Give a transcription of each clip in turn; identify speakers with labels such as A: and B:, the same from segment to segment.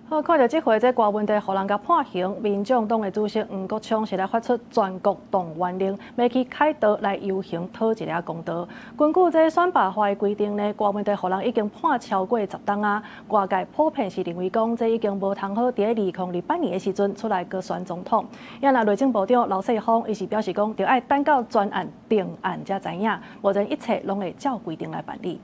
A: 好，看著這回這柯文哲予人共判刑，民眾黨的主席黃國昌是來發出全國動員令，欲去凱道來遊行討一下公道。根據這選罷法的規定呢，柯文哲予人已經判超過10冬啊，外界普遍是認為講，這已經無通好佇2028年的時陣出來閣選總統。啊若內政部長劉世鋒伊是表示講，著愛等到全案定案才知影，無然一切攏會照規定來辦理。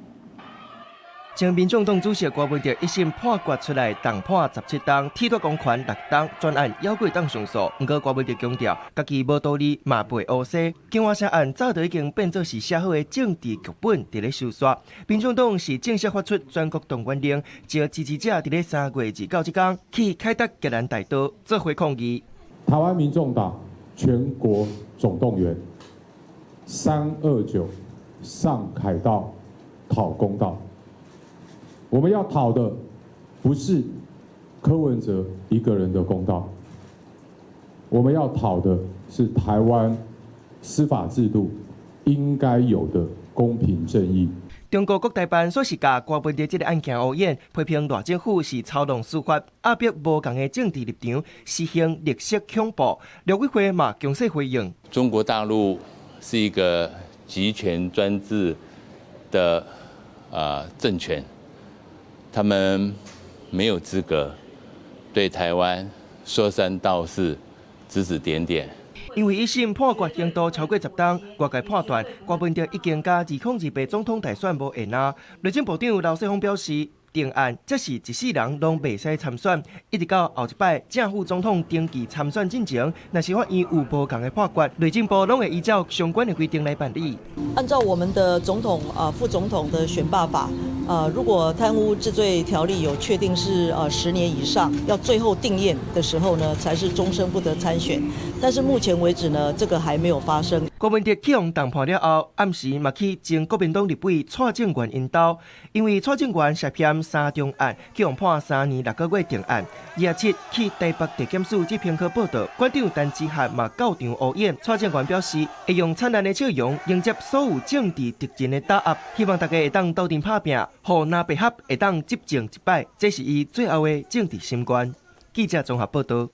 B: 前民眾黨主席柯文哲一審判決出來，重判17冬，褫奪公權6冬，全案猶閣會當上訴。毋過柯文哲強調，家己無道理嘛袂烏踅。京華城案早就已經變做是寫好的政治劇本，佇咧收煞。民眾黨是正式發出全國動員令，召支持者佇咧3月29這工去凱達格蘭大道做伙抗議。
C: 台灣民眾黨全國總動員，329上凱道討公道。我們要討的不是柯文哲一個人的公道，我們要討的是台灣司法制度應該有的公平正義。
B: 中國國台辦煞是共柯文哲這个案件烏演，批評賴政府是操弄司法、壓迫無仝的政治立場，實行綠色恐怖。陸委會嘛強勢回應：
D: 中國大陸是一個極權專制的政權。他們沒有資格對台灣說三道四、指指點點。
B: 因為一審判決刑度超過10冬，外界判斷柯文哲已經佮2028總統大選無緣啊。內政部長劉世鋒表示，定案這是一世人攏袂使參選，一直到後一擺正副總統登記參選進前，若是法院有無仝的判決，內政部攏會依照相關的規定來辦理。
E: 按照我們的總統啊、副總統的選罷法，如果貪污治罪條例有確定是10年以上，要最後定讞的時候呢，才是終身不得參選。但是目前為止呢，這個還沒有發生。
B: 柯文哲去予重判了後，暗時嘛去前國民黨立委蔡正元𪜶兜，因為蔡正元涉嫌三中案，去予判3年6個月定案。27去台北地檢署這評科報到，館長陳之漢嘛到場烏演。蔡正元表示，會用燦爛的笑容迎接所有政治敵人的打壓，希望大家會當鬥陣拍拚，予藍白合會當執政一擺，這是伊最後的政治心願。記者綜合報道。